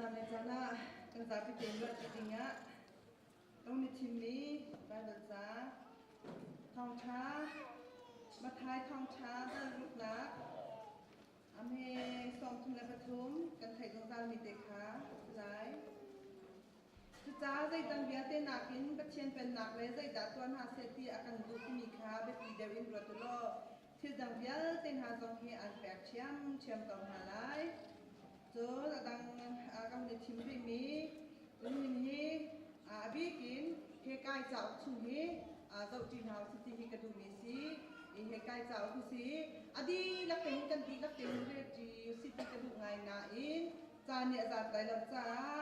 Tuzaan le caan ah kan zapi tein ruah ṭi dingah kan i thimmi Baibal ca thawngṭha Matthai thawngṭha dal ruknak a hme 33 kan theih zungzalmi te kha a si lai. Cucaah zeidang vialte nakin Pathian Pennak le zeidah tuah hna seh ti a kan duh timi kha biapi deuh in ruat u law thil dang vialte hna zong hi an pek ṭhiamṭhiam ko hna lai. Cun a dang kan hun i thim rihmi min hi a bik in Hekai cauk chung hi zohṭi hna usih ti hi ka duhmi a si. I Hekai cauk hi si a dihlak tein kan dihlak tein relṭi usih ti ka duh ngai nain caan nih a zat lai lo caah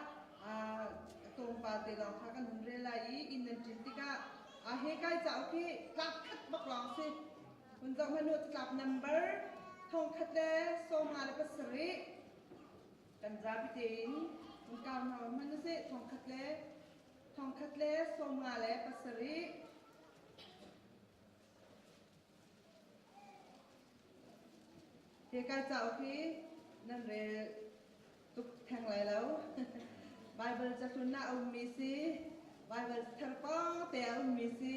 tlawmpal te lawng kha kan hun rel lai i inn nan ṭin tikah Hekai cauk hi tlap khat bak lawng si. Hun zoh hmanh u, catlap number 1057 kan zapi tein hun kau hna hmanh usih. 1057. Hi kai cauk hi nan rel tuk theng lai lo. Bible cahlun ah a ummi si. Bible thar pawng te a ummi si.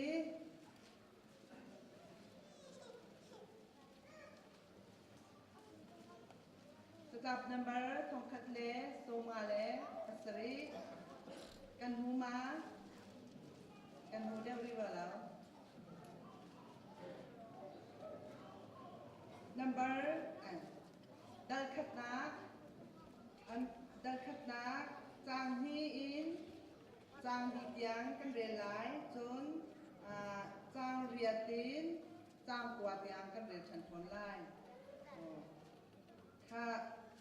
Catlap number 1057 kan hmu ma? Kan hmu deuh rih rua lo. Number dal khatnak dal khatnak caang hnih in Caang dih tiang kan rel lai, cun caang riat in caang kua tiang kan rel ṭhan fawn lai. Kha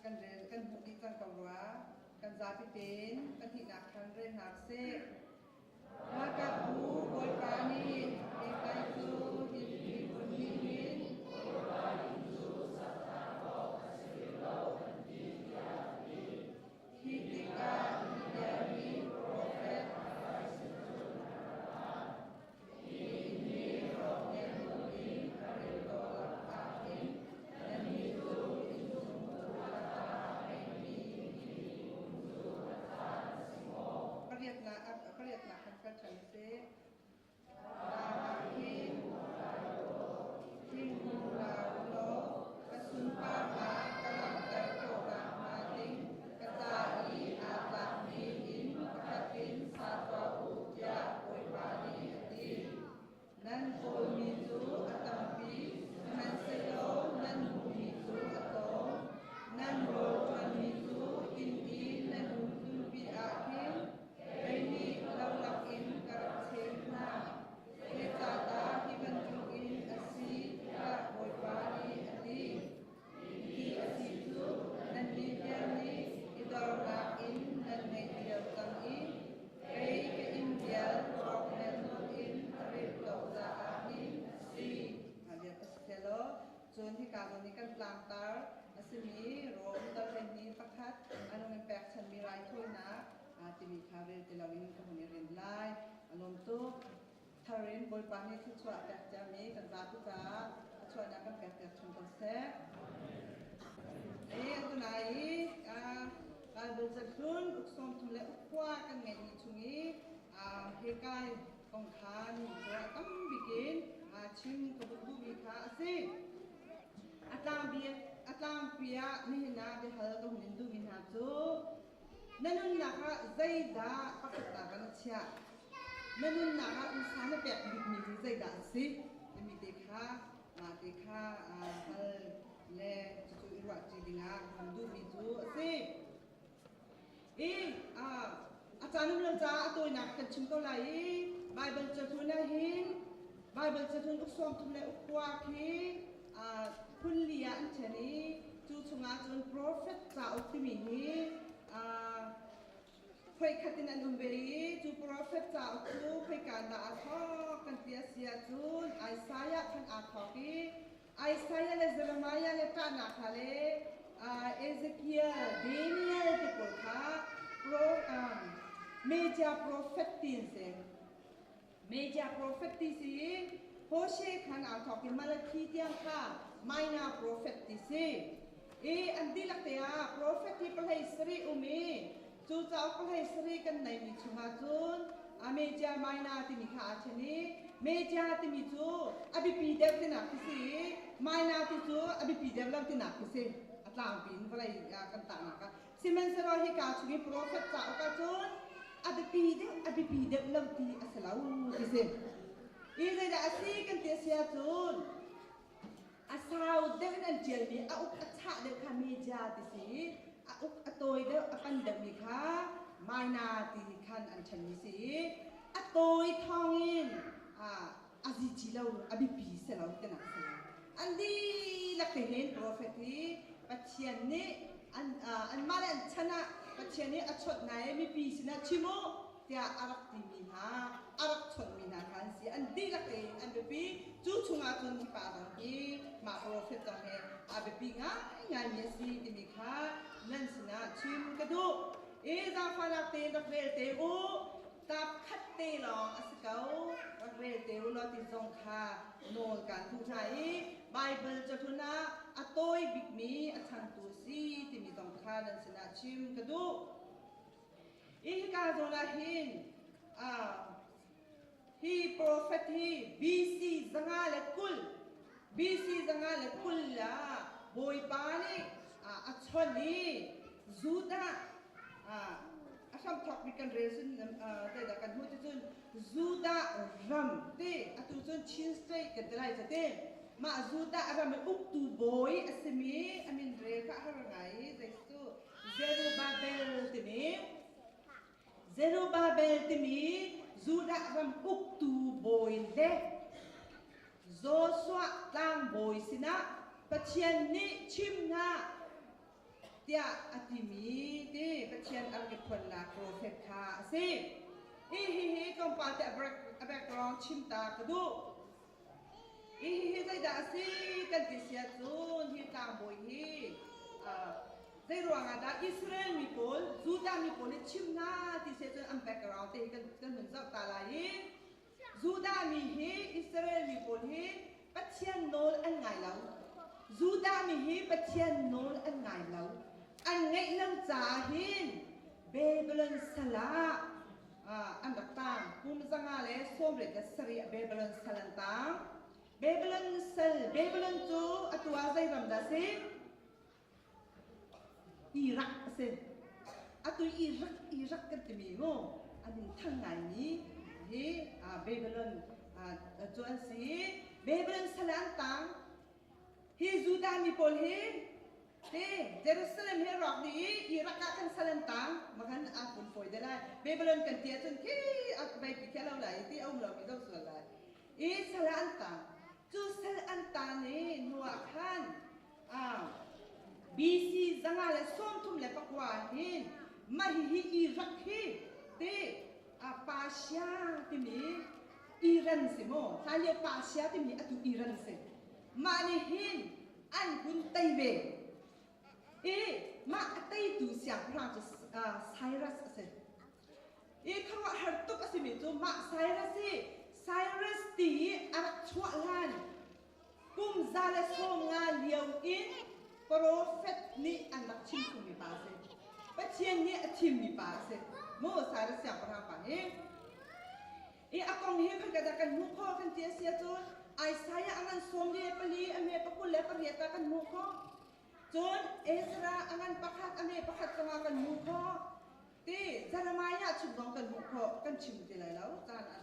kan rel kan hmuh dih cang ko rua. Kan zapi tein pahnihnak khan rel hna sih. Ralkapbu Bawipa nih Levi cu hi miphun nih hin Bawipa inn cu sak ṭhan awk a si ti lo an ti tiah a ti. Khi tikah hi bia hi profet Haggai sin cun a ra phan. Hi inn hi rawk nelrawn in a ril lawlak ah hin nannih cu innchung lakah a ngeimi hi um cu a ṭha a si maw? Pariatnak kan kal ṭhan a si. Ka sunparnak ka langhter khawh nakhnga ding ka ca i aa tlakmi inn pakhat in sa tuah u tiah Bawipa nih a ti. Nan kawlmi cu a tampi, sihmanhsehlaw nan hmuhmi cu a tlawm. Nan rawl ṭuanmi cu inn i nan um tlunpi ah khin Kei nih lolak in ka rak cheu hna. Zeicahdah hi bantukin a si tiah Bawipa nih a ti. Hi a si cu nannih vial nih i dornak in nan ngeih lio cang i kei ka inn vial rawk nelnawn in a rilh ko caah hin a si. Sihmanhsehlaw cun hika zawn i kan tlangtar a simi Rom dal hleihnih pakhat a nung in pekchanmi raithawinak timi kha rel ti loin ka hun i rin lai. A lawm tuk. Thar in Bawipa nih thluachuah a pek ciami kan zapi caah thluachuahnak kan pek piak chung ko seh. E tunai i Bible cahlun uk 30 le uk khua kan ngeihmi chung i hekai kong kha nu cu a tam bik in chim ka hun duhmi kha a si. A tlangpi ah nihin ah biahal ka hun in duhmi hna cu Na nunnak ah zeidah pakhatnak ah na chiah? Na nunnak ah usa na pek bikmi hi zeidah a si? Timi te kha mah te kha hal le cucu i ruahṭi dingah kan duhmi cu a si. I a caan um lo caah a tawinak kan chim ko lai i Baibal cahlun ah hin Baibal cahlun uk 30 le uk kua khi phun li ah an ṭhen i cu chungah cun profet cauk timi hi khoikhat in an um ve i cu profet cauk cu khoika dah aa thawk kan ti a si ahcun Isaiah khan aa thawk i Isaiah le Jeremiah le ṭahnak hna le Ezekiel, Daniel te pawl kha pro, major prophet ti an si. Major prophet ti si i Hosea khan aa thawk i Malachi tiang kha minor prophet ti si. I an dihlak te ah prophet hi pahlei sarih um i Cu cauk pahlei sarih kan neihmi chungah cun a major minor timi kha aa ṭhen i major timi cu a biapi deuh tinak khi si i minor ti cu a biapi deuh lo tinak khi si. A tlangpi in vawlei kan tahnak ah. Sihmanhsehlaw hika chung i profet cauk ahcun a biapi deuh a biapi deuh lo ti a si lo ti si. I zeidah a si kan ti a si ahcun a sau deuh in an ṭialmi a uk a chah deuh kha media ti si i a uk a tawi deuh a pan deuhmi kha maina ti khan an ṭhenmi si i a tawi thawngin a zici lo a biapi si lo tinak si lo. An dihlak te hin profet hi Pathian nih an anmah le an chan ah Pathian nih a chawnh hna i mipi sinah chim u tiah a rak timi hna a rak chawnhmi hna kha an si. An dihlak tein an biapi. Cu chungah cun hi pa zong hi mah profet zong hi a biapi ngaingaimi a si timi kha nan sinah chim ka duh. I zaangfahnak tein rak rel te u. Tap khat te lawng a si ko. Rak rel te u law ti zong kha nawl kaan duh hna i Baibal cahlun ah a tawi bikmi a changtu a si timi zong kha nan sinah chim ka duh. Hi hika zawn ah hin hi profet hi BC 120 BC 120 ah Bawipa nih a chawnh i Judah a hramthawk bik kan rel cun zeidah kan hmuh ti cun Judah ram ti atu cun Chin State kan ti lai cu ti mah Judah ram i uktu bawi a simi a min rel kha a har ngai i zei cu Zerubbabel timi Zerubbabel timi Judah ram uktu bawi le Joshua tlangbawi sinah Pathian nih chim hna tiah a timi ti Pathian a rak i phuannak profet kha a si. Hi hi hi tlawmpal te a background chim ta ka duh. Hihi zeidah a si kan ti si ahcun hi tlangbawi hi zei ruangah dah Israel mi pawl, Judah mi pawl nih chim hna ti si ahcun an background te hi kan kan hun zoh ta lai i Judah mi hi Israel mi pawl hi Pathian nawl an ngai lo. Judah mi hi Pathian nawl an ngai lo. An ngaih lo caah hin Babylon sal ah an rak tang. Kum 187 Babylon sal an tang. Babylon sal, Babylon cu atu ah zei ram dah si? Iraq a si. Atu Iraq, Iraq kan timi mu, an in thang ngaimi hi Babylon cu an si. Babylon sal an tang. Hi Judah mi pawl hi Te Jerusalem hi rawk dih i Iraq ah khan sal an tang makhan aa fun fawi te lai. Babylon kan ti ahcun khi a veipi khi a lo lai i ti a um lomi zoh sual lai. I sal ah an tang. Cu sal an tan i hnu ah khan BC 139 hin mah hihi Iraq hi ti Persia timi Iran si mu. Hlanlio Persia timi atu Iran si. Mah nih hin an hun tei ve i mah a teitu siangpahrang cu Cyrus a si. I khuaruahhar tuk a simi cu mah Cyrus hi Cyrus ti i a rak chuah hlan kum 150 lio in profet nih an rak chim chungmi pa a si. Pathian nih a thimmi pa a si. Mu Cyrus siangpahrang pa hi. I a kong hi khoika dah kan hmuh khawh kan ti a si ahcun Isaiah a ngan 44 a hme 28 ah kan hmuh khawh. Cun Ezra a ngan pakhat a hme pakhat zongah kan hmuh khawh. Ti Jeremiah chung zong kan hmuh khawh. Kan chim ti lai lo. Caan a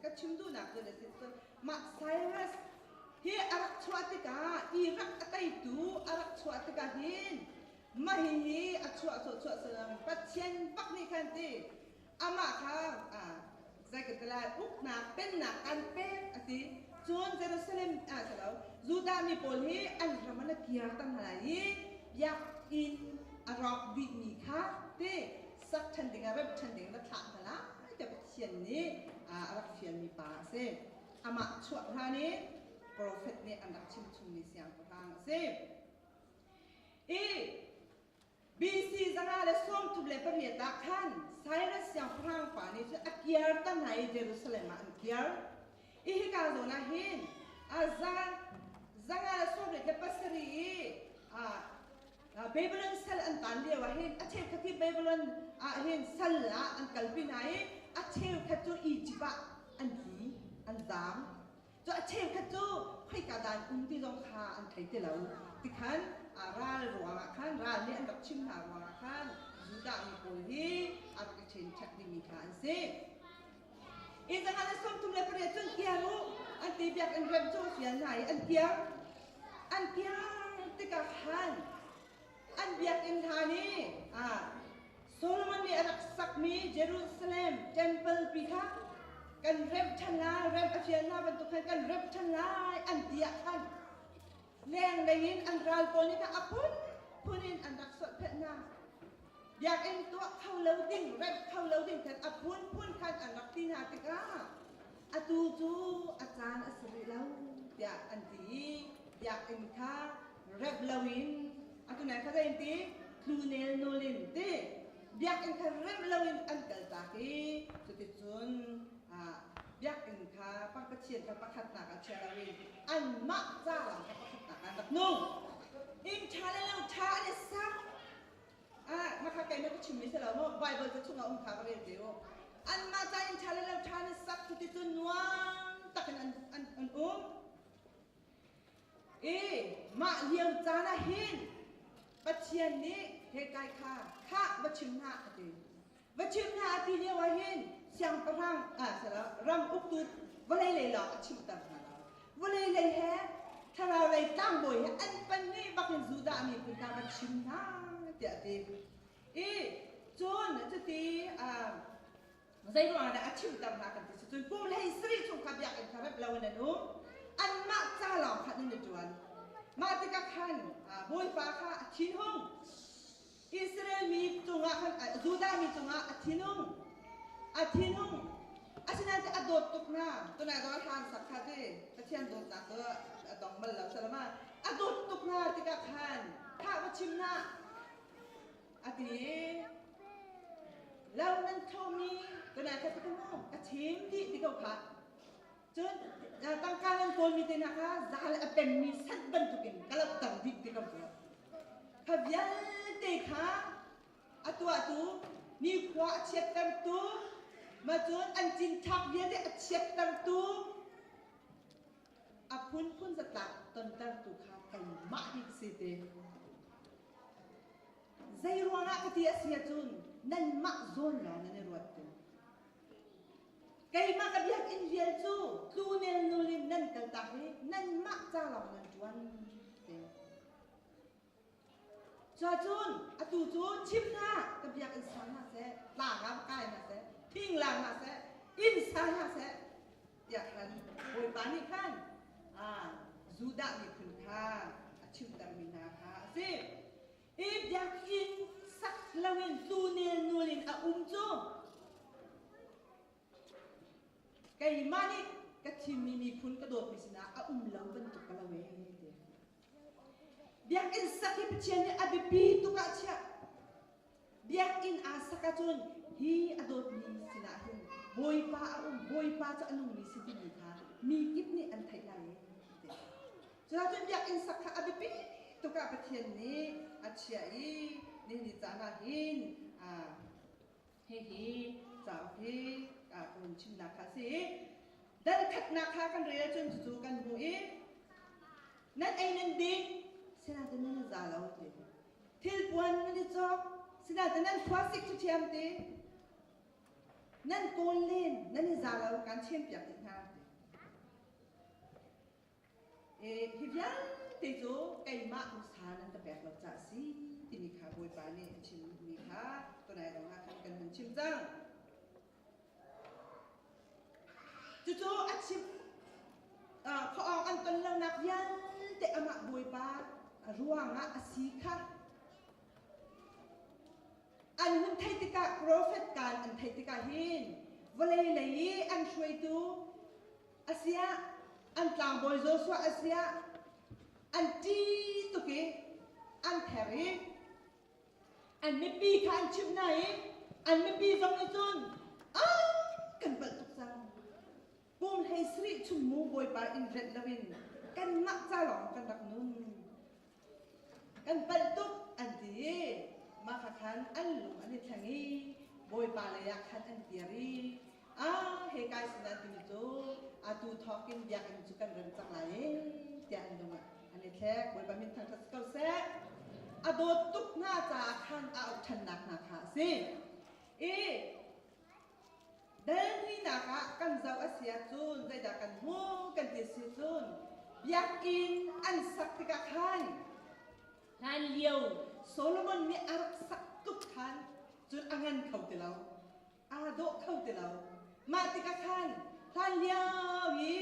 ka chim duhnak cu le cun mah Cyrus hi a rak chuah tikah Iraq a teitu a rak chuah tikah hin mah hihi a chuah chuah chuah salam Pathian bak nih khan ti Amah kha zei ka ti lai uknak pennak an pek a ti. Cun Jerusalem ah si lo Judah mi pawl hi an ram an kir ter hna lai i biakinn a rawk dihmi kha ti sak ṭhan ding ah remh ṭhan ding na thlah hna lai tiah Pathian nih a rak fialmi pa a si. Amah chuah hlan i profet nih an rak chim chungmi siangpahrang a si. I BC 138 ah khan Cyrus siangpahrang pa nih cun a kirter hna i Jerusalem ah an kir. I hika zawn ah hin 197 i Babylon sal an taan lio ah hin a cheukhat hi Babylon ah hin sal ah an kalpi hna i a cheukhat cu Egypt ah an tli, an zaam. Cu a cheukhat cu khoika dah an um ti zong kha an thei ti lo. Tikhan ral ruangah khan ral nih an rak chim hna ruangah khan Judah mi pawl hi a rak i ṭhenṭhek dingmi kha an si. Inn 38 cun kiar u an ti biakinn remh cu a fial hna i an kiar. An kiar tikah khan an biakinn hna nih Solomon nih a rak sakmi Jerusalem temple pi kha kan remh ṭhan lai, remh a fial hna bantuk khan kan remh ṭhan lai an ti ah khan lenglei in an ral pawl nih khan a phunphun in an rak solhphelh hna. Biakinn tuah kho lo ding, remh kho lo ding khan a phunphun khan an rak ti hna tikah atu cu a caan a si rih lo tiah an ti i biakinn kha remh loin atu nai kha zei an ti tlu nelnul in ti biakinn kha remh loin an kaltak i cuticun biakinn kha Pathian kha pakhatnak ah chia loin anmah ca lawng kha pakhatnak ah an rak nung. Inn ṭha le lo ṭha an i sak. Ah, mah kha keimah ka chimmi si lo maw? Bible ca chungah um kha va rel te u. Anmah ca inn ṭha le lo ṭha an i sak cuticun nuam takin an, an, an um. I mah lio caan ah hin Pathian nih he kai kha khah va chim hna a ti. Va chim hna a ti lio ah hin siangpahrang ah ram uktu vawlei lei lawng a chimter hna lo. Vawlei lei he thlarau lei tlangbawi he an pahnih bakin Judah miphun kha va chim hna tiah a ti. I cun cuti zei ruangah dah a chimter hna kan ti si cun kum hlei sarih chung kha biakinn kha remh loin an um. Anmah ca lawng khan an i ṭuan. Mah tikah khan Bawipa kha a thinhung. Israel mi cungah khan Judah mi cungah a thinung a thinung asinain a dawt tuk hna tunai zong a hlan sak kha ti Pathian dawtnak cu a dong bal lo salama a dawt tuk hna tikah khan thah va chim hna a ti lo nan thomi tunai kha ti mu a chim dih ti ko kha cun tangka nan kawlmi te hna kha zal a pemmi sat bantukin ka lohter dih ti ko cu Kha vialte kha a tuahtu, nikhua a chiattertu, ma cun an cinthlak vialte a chiattertu, a phunphun zatlak tontertu kha keimah hi ka si te. Zei ruangah ka ti a si ahcun nanmah zawn lawng nan i ruat te. Keimah ka biakinn vial cu tlu nelnul in nan kaltak i nanmah ca lawng nan ṭuan te. Cuacun atu cu chim hna ka biakinn sa hna seh, tlang ah va kai hna seh, thing la hna seh, inn sa hna seh, tiah khan Bawipa nih khan Judah miphun kha a chimtermi hna kha a si. Hi biakinn sak loin tu nelnul in a um cu keimah nih ka thimmi miphun ka dawtmi sinah a um lo bantuk ka lo ee ti. Biakinn sak hi Pathian nih a biapi tuk ah chiah. Biakinn aa sak ahcun hi a dawtmi sinah hin Bawipa a um, Bawipa cu a nungmi si timi kha mi kip nih an theih lai ee ti. Cuacun biakinn sak kha a biapi tuk ah Pathian nih a chiah i nihin ni caan ah hin hihi cauk hi ka hun chimnak kha a si. Dal khatnak kha kan rel ahcun cucu kan hmuh i nan ei nan ding sinain nan i za lo ti. Thilpuan nan i cawk sinain nan khua sik cu thiam ti. Nan kawl len nan i za lo kan chiampiak dih hna ti. Hi vialte cu keimah usa nan ka pek lo caah a si timi kha Bawipa nih a chimmi kha tunai zong ah khan kan hun chim cang. Cucu a chim khuaawng an ton lonak vialte amah Bawipa ruangah a si kha an hun theih tikah profet kaan an theih tikah hin vawlei lei i an hruaitu Asiah an tlangbawi Joshua asiah an ṭih tuk i an ther i an mipi kha an chimh hna i an mipi zong nih cun ah kan palh tuk cang kum hlei sarih chung mu Bawipa inn renh loin kanmah ca lawng kan rak nun kan palh tuk an. ah khan an lung an i thleng i Bawipa lei ah khan an kir i ah he kai sinah timi cu atu thawk in biakinn cu kan rem cang lai e tiah an lung an i thlek. Bawipa min thangṭhat si ko seh. A dawt tuk hna caah khan a auh ṭhannak hna kha a si. I Delhninak ah kan zoh a si ahcun zeidah kan hmuh kan ti si cun biakinn an sak tikah khan hlan lio Solomon nih a rak sak tuk khan cun a ngan kho ti lo, aa dawh kho ti lo. Mah tikah khan hlan lio i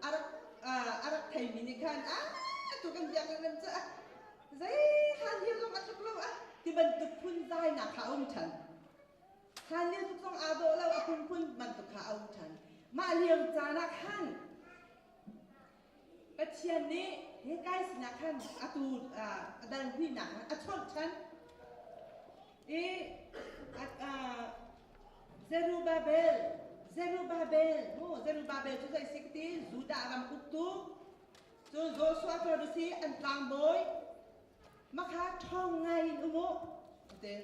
a rak a rak theimi nih khan ah tu kan biakinn ram cu zei hlan lio zong a tluk lo ah ti bantuk phunzainak kha a um ṭhan. Hlanlio tuk zong aa dawh lo, a phunphun bantuk kha a um ṭhan. Mah lio caan ah khan Pathian nih Hekai sinah khan atu a dal hnihnak a chawnh ṭhan. I Zerubbabel, Zerubbabel, mu Zerubbabel cu zei si ka ti Judah ram uktu, cun Joshua cu si an tlangbawi, makha ṭhawng ngai in um u, ti.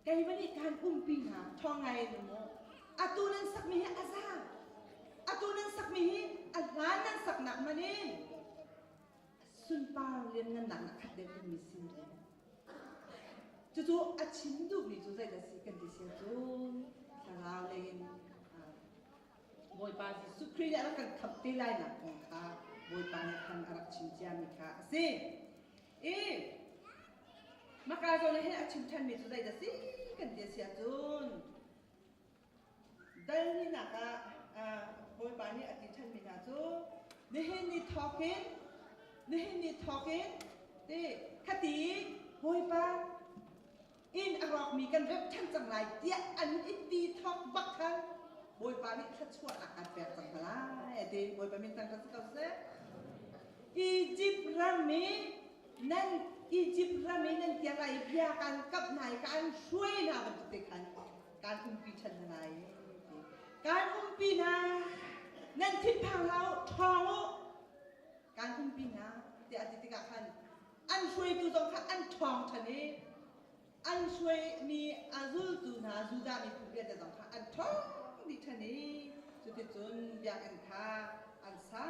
Keimah nih kaan umpi hna, ṭhawng ngai in um u. Atu nan sakmi hi a za. Atu nan sakmi hi a hlan nan saknak man in sunpar lianngannak na khat deuh dingmi si. Cucu a chim duhmi cu zeidah si kan ti sia cun thlarau lei in Bawipa Jesuh Khrih nih a rak kan khamh te lainak kong kha Bawipa nih khan a rak chim ciami kha a si. I Maka zawn ah hin a chim ṭhanmi cu zeidah si kan ti a si ahcun dal ninak ah Bawipa nih a ti ṭhanmi hna cu nihin ni thawk in nihin ni thawk in ti khati Bawipa inn a rawkmi kan remh ṭhan cang lai tiah an i ti thawk bak khan Bawipa nih thluachuahnak an pek cang hna lai a ti. Bawipa min thangṭhat si ko seh. Egypt ram i nan Egypt ram i nan tiang lai bia kan kamh hna i kaan hruai hna bantuk te khan kaan umpi ṭhan hna lai ti. Kaan umpi hna nan thinphang hlah u, ṭhawng u, kaan umpi hna tiah a ti tikah khan an hruaitu zong kha an ṭhawng ṭhan i an hruaimi a zultu hna Judah miphun vialte zong kha an ṭhawng dih ṭhan i cuticun biakinn kha an sa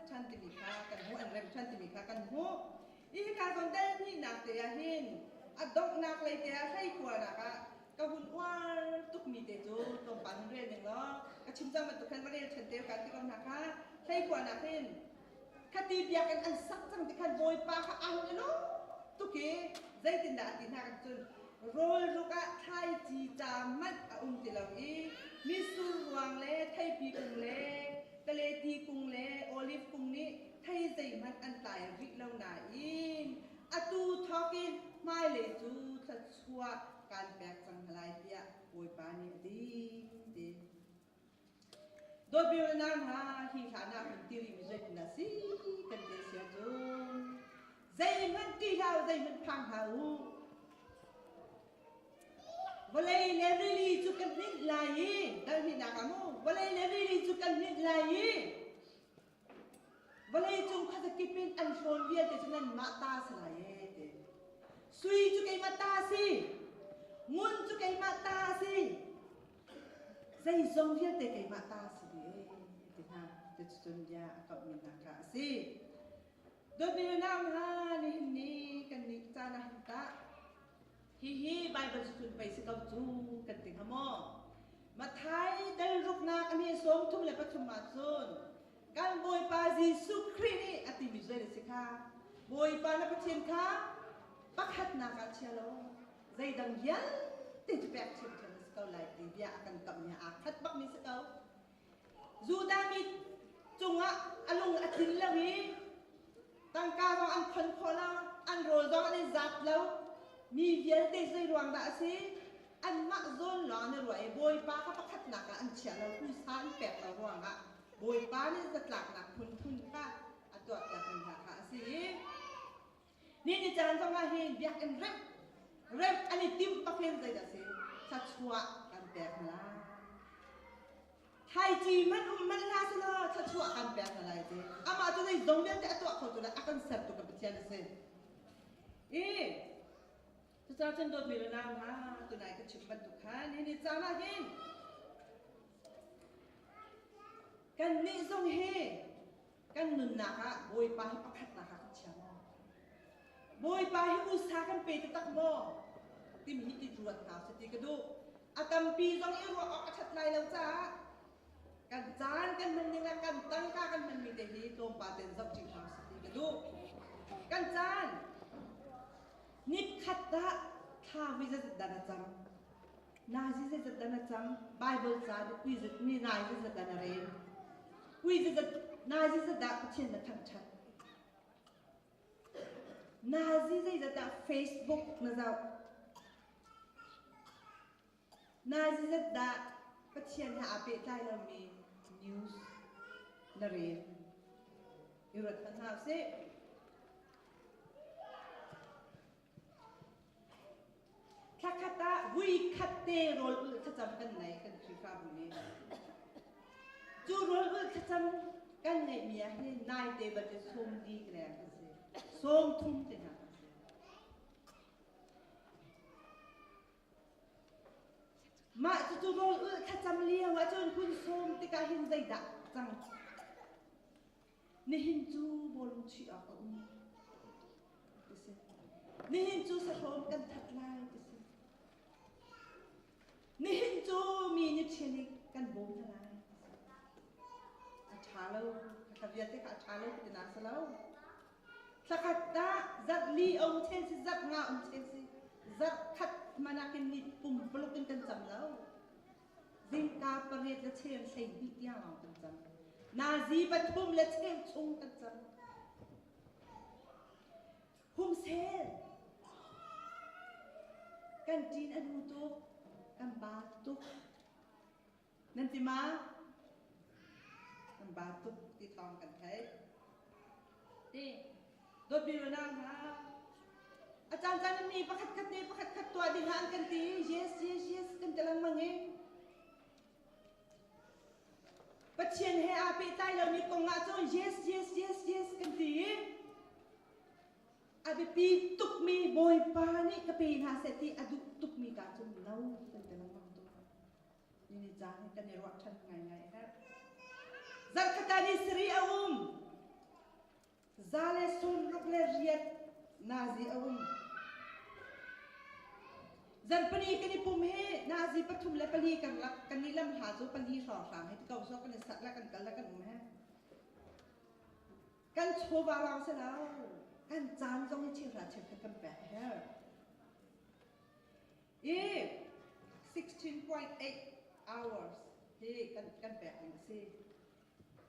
ṭhan timi kha kan hmuh, an rem ṭhan timi kha kan hmuh. Hi hika zawn dal hnihnak te ah hin a donghnak lei te ah hleikuanak ah ka hun uar tukmi te cu tlawmpal hun rel ning law ka chim cang bantuk khan va rel ṭhan te kan ti ko hna kha hleikuanak hin Khati biakinn an sak cang ti khan Bawipa kha aa hun i lawm tuk i zeitindah a ti hna kan cun rawlruk ah thlaici ca manh a um ti lo i mitsur ruang le theipi kung le taleti kung le oliv kung nih thei zeihmanh an tlai rih lo nain atu thawk in hmailei cu thluachuah kaan pek cang hna lai tiah Bawipa nih a ti ti. Dawtmi unau hna, hi hlan ah kan ti rihmi zeitindah si kan ti a si ahcun zeihmanh ṭih hlah u, zeihmanh phang hlah u. Vawlei le rili cu kan hninh lai i, dal hnihnak ah mu, vawlei le rili cu kan hninh lai i, vawlei cung khuazakip in an hrawn vialte cu nanmah ta si lai e ti. Sui cu keimah ta si, ngun cu keimah ta si, Zeizong vialte keimah ta si dih e ti hna cucun bia a kauhmi hna kha a si. Dawtmi nunau hna nihin ni kan nih caan ah hin tah hihi Baibal cucun pei si ko cu kan ti hnga maw? Matthai dal ruknak a hme 33 ah cun kan Bawipa Jesuh Khrih nih a timi zei na si kha Bawipa na Pathian kha pakhatnak ah chia law zeidang vialte cu pek ṭhiamṭhiam a si ko lai ti bia a kan kamh i aa khat bakmi si ko. Judah mi cungah a lung a tlin lo i tangka zong an khon khawh lo, an rawl zong an i zat lo. Mi vialte zei ruang dah a si? Anmah zawn lawng an i ruah i Bawipa kha pakhatnak ah an chiah lo, usa an pek lo ruangah Bawipa nih zatlaknak phunphun kha a tuahpiakmi hna kha a si i Ni ni caan zong ah hin biakinn remh remh an i timh bak hin zeidah si thluachuah kan pek hna lai. Thlaici man um man hlah selaw thluachuah kan pek hna lai ti. Amah cu zei zong vialte a tuah kho tu le a kan sertu kan Pathian a si. I Cucaah cun dawtmi le nau hna, tunai ka chim bantuk khan hi ni caan ah hin kannih zong hi kan nunnak ah Bawipa hi pakhatnak ah kan chia maw? Bawipa hi usa kan pe taktak maw? Timi hi ti ruat hna usih ti ka duh. A tampi zong i ruah awk a ṭhat lai lo caah kan caan kan hman ning ah kan tangka kan hmanmi te hi tlawmpal tein zoh ṭi hna usih ti ka duh. Kan caan nikhat ah thla vui zeizat dah na cam? Nazi zeizat dah na cam? Bible ca ui zat ni nai zeizat dah na rel? Ui zeizat nazi zeizat dah Pathian na thangṭhat? Nazi zeizat dah Facebook na zoh? Nazi zat dah Pathian he aa pehtlai lomi news na rel? I ruat hmanh hna usih. Thlakhat ah vuikhat te rawl ulh thlacam kan nei kan Khrihfabu nih. Cu rawl ulh thlacam kan ngeihmi ah hin naite balte sawm li leng kan si. Sawm thum te hna kan si. Mah cucu rawl ulh thlacam lio ahcun hun sawm tikah hin zeidah cang? Nihin cu bawlung chuih awk a um ti si. Nihin cu sahrawm kan that lai ti si. Nihin cu mi nih ṭhial i kan bawm hna lai ti si. A ṭha lo, khakha vialte kha a ṭha lo ti na si lo. Thlakhat ah zarh li a um chen si, zarh nga um chen si, zarh khat hmanh ah khin ni pumpuluk in kan cam lo. Zingka pariat le cheu 12 tiang lawng kan cam. Nazi pathum le cheu chung kan cam. Humsel kan ṭin a nu tuk, kan ba tuk. Nan ti ma? Kan ba tuk ti thawng kan theih. Ti dawtmi nunau hna, a caan caan in mi pakhat khat nih pakhat khat tuah ding ah an kan ti yes yes yes kan ti lengmang i Pathian he aa pehtlai lomi kong ah cun yes yes yes yes kan ti i a biapi tukmi Bawipa nih ka pe hna seh ti a duh tukmi ka cun no kan ti lengmang tuk. Nini caan hi kan i ruah ṭhan ngaingai a herh. Zarhkhat ah ni sarih a um. Za le sawmruk le riat nazi a um. Zarhpini kan i pum hi nazi pathum le pali kan lak kan i lam hla cu pali hrawnghrang hi ti ko so kan i sak le kan kal le kan um he. Kan chawva lawng si lo. Kan caan zong hi cheuhra cheukhat kan pek a herh. I 16.8 hours hi kan kan pek ding a si.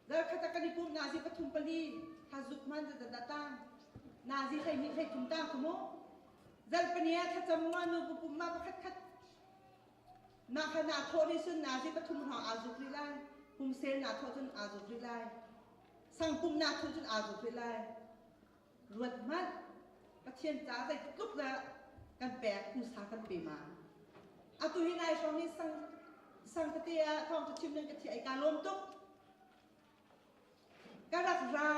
Zarkhat ah kan i pumh nazi pathum pali thazuk man zat dah tang nazi 12 13 tang khu mu. Zarhpini ah thlacam ma nu bu pum ma pakhat khat na kha na thawh ni sun nazi pathum hrawng aa zuk rih lai. Pum sel na thawh cun aa zuk rih lai. Sang pum na thawh cun aa zuk rih lai. Ruat hmanh, Pathian ca zeitluk dah kan pek, usa kan pe ma. Atu hi nai hrawng hi sang sang tete ah thawng chim nan ka thi ai ka lawm tuk. Ka rak ra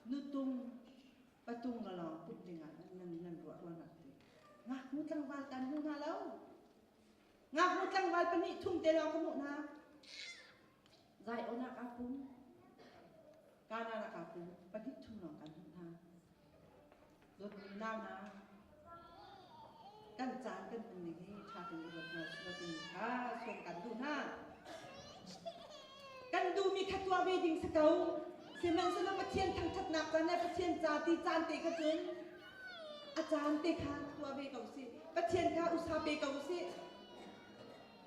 nutung patung la lawng put ding ah nan nan ruah ruah nak ti. Ngaknu tlangval kan hmu hna lo. Ngaknu tlangval pahnih thum te lawng ka hmuh hna. Zai onak aa pum. Kana na ka pum pahnih thum lawng kan hmuh hna. Dawtmi nau hna, kan caan kan hman ning hi ṭha tein i ruat hna usih timi kha sawm kan duh hna. Kan duhmi kha tuah ve ding si ko. Sihmanhsehlaw Pathian thangṭhatnak caan le Pathian ca ti caan te kha cun a caan te kha tuah ve ko usih. Pathian kha usa pe ko usih.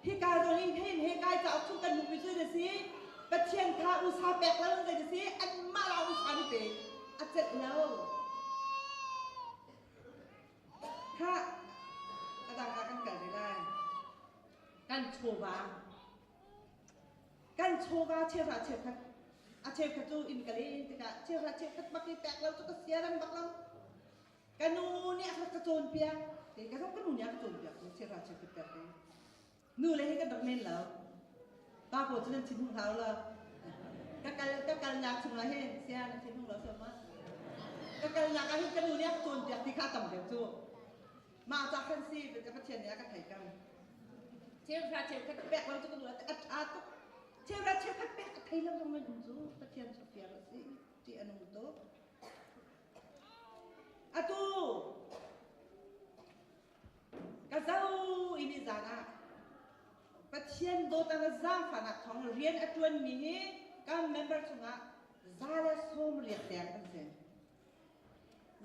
Hika zong in hin he kai cauk chung kan hmuhmi cu a si. Pathian kha usa pek lo in zei a si anmah la usa ni pe a celh lo. Kha a dang ah kan kal rih lai. Kan chawva kan chawva cheuhra cheukhat a cheukhat cu inn ka len tikah cheuhra cheukhat bak i pek lo cu ka siaram bak lo. Ka nu nih a ka cawnpiak. Te ka zong ka nu nih a ka cawnpiak cu cheuhra cheukhat pek ding. Nu le hi kan rak men lo. Pa pawl cu nan thinhung hlah u law. Ka kal ka kalnak chungah hin sia nan thinhung lo sama. Ka kalnak ah hin ka nu nih a ka cawnpiak ti kha tam deuh cu. Mah ca khan si Pathian nih a ka theihter. Cheuhra cheukhat pek lo cu ka duh a ṭha tuk. Cheuhra cheukhat pek a thei lo zong nan um cu Pathian cu fiar a si ṭih a nung tuk. Atu ka zo i ni zan ah Pathian dawt a zaangfahnak thawng rian a ṭuanmi hi kan member chungah 180 leng kan si.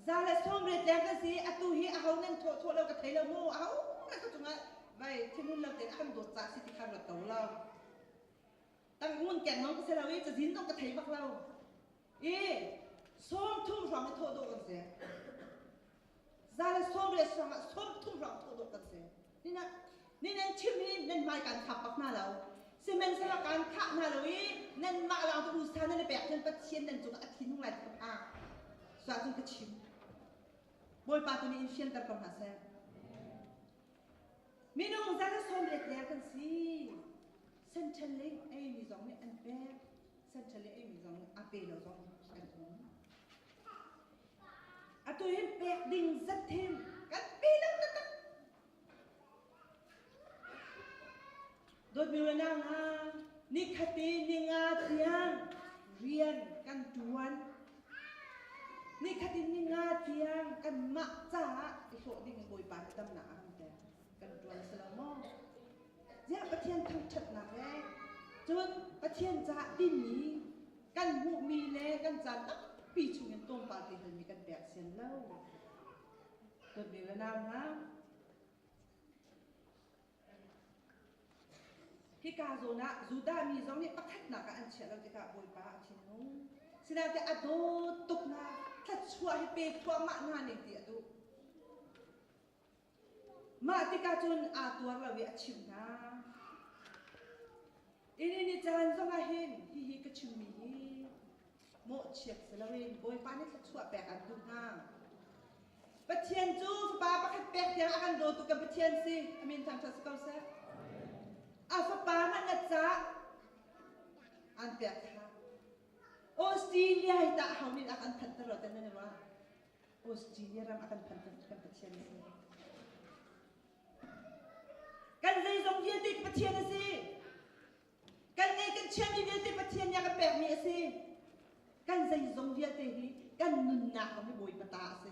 180 leng kan si. Atu hi aho nan thawh thawh lo ka thei lo mu. Aho na ka cungah vai thinhun lo tein a kan dawt caah si ti kha ruat ko lo. Tang ngun keng nong ka si lo i cazin zong ka thei bak lo. I 30 hrawng i thawh dawh kan si. 180 hrawng ah 30 hrawng thawh dawh kan si. Ni ni nan chim hi nan hmai kan khap bak hna lo. Sihmanhsehlaw kan thah hna lo i nanmah lawng cu usa nan i pek cun Pathian nan cungah a thinhung lai ti ka phang. Cuah cun ka chim. Bawipa tu nih in fianter ko hna seh. Minung 180 leng kan si. Central link eimi zong nih an pek. Central link eimi zong nih a pe lo zong kan um. Atu hin pek ding zat hin kan pe lo taktak. Dawtmi unau hna, nikhat i ninga tiang rian kan ṭuan. Nikhat in ninga tiang kanmah caah i hlawh ding in Bawipa nih damnak a kan pek. Kan ṭuan si lo maw? Ziah Pathian thangṭhatnak le cun Pathian caah timi kan hmuhmi le kan caan tampi chungin tlawmpal te halmi kan pek sian lo. Dawtmi unau hna, Hika zawn ah Judah mi zong nih pakhatnak ah an chiah lo tikah Bawipa a thinhung. Sinain a dawt tuk hna, thluachuah hi pe thluahmah hna ning ti a duh. Mah tikah cun aa tuar lo i a chimh hna. Ini ni caan zongah hin hihi ka chimmi hi mawhchiat si loin Bawipa nih thluachuah pek an duh hna. Pathian cu fapa pakhat pek tiang a kan dawtu kan Pathian si. A min thangṭhat si ko seh. A fapa hmanh na cah an pek kha. Australia hi tah ho nih a kan phanter lo ten nan ruah? Australia ram a kan phanter kan Pathian a si. Kan zeizong vialte Pathian a si. Kan ngei kan chiahmi vialte Pathian nih a kan pekmi a si. Kan zeizong vialte hi kan nunnak zong hi Bawipa ta a si.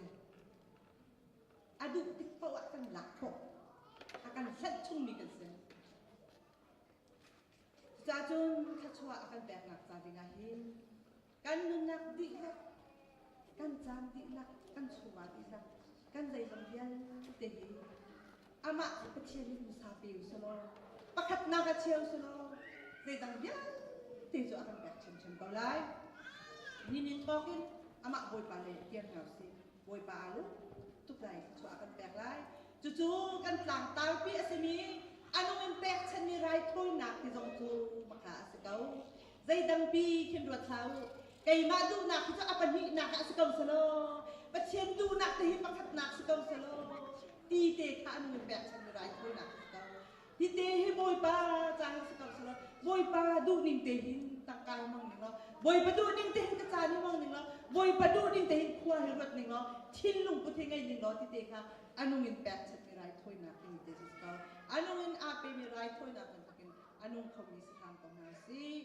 A duh tik paoh ah kan lak khawh. A kan hlanh chungmi kan si. Cucaah cun thluachuah a kan peknak ca dingah hin kan nunnak dihlak, kan caan dihlak, kan chungah dihlak, kan zeizong vialte hi amah Pathian nih usa pe u selaw, pakhatnak ah chia u selaw, zeidang vialte cu a kan pek ṭhiamṭhiam ko lai. Ninin thawk in amah Bawipa lei ah kir hna usih. Bawipa aa lung tuk lai, thluachuah a kan pek lai. Cucu kan tlangtarpi a simi a nung in pekchanmi raithawinak ti zong cu maka a si ko. Zeidangpi khin ruat hlah u. Keimah duhnak hi cu a pahnihnak ah si ko selaw, Pathian duhnak te hi pakhatnak si ko selaw, ti te kha a nung in pekchanmi raithawinak a si ko. Hi te hi Bawipa ca hin si ko selaw, Bawipa duhning te hin tangka hi hmang ning law, Bawipa duhning te hin ka caan hi hmang ning law, Bawipa duhning te hin khua hi ruat ning law, thinlung put hi ngei ning law ti te kha a nung in pekchanmi raithawinak timi te cu si ko. A nung in aa pemi raithawinak bantukin a nung khomi si hram ko hna usih.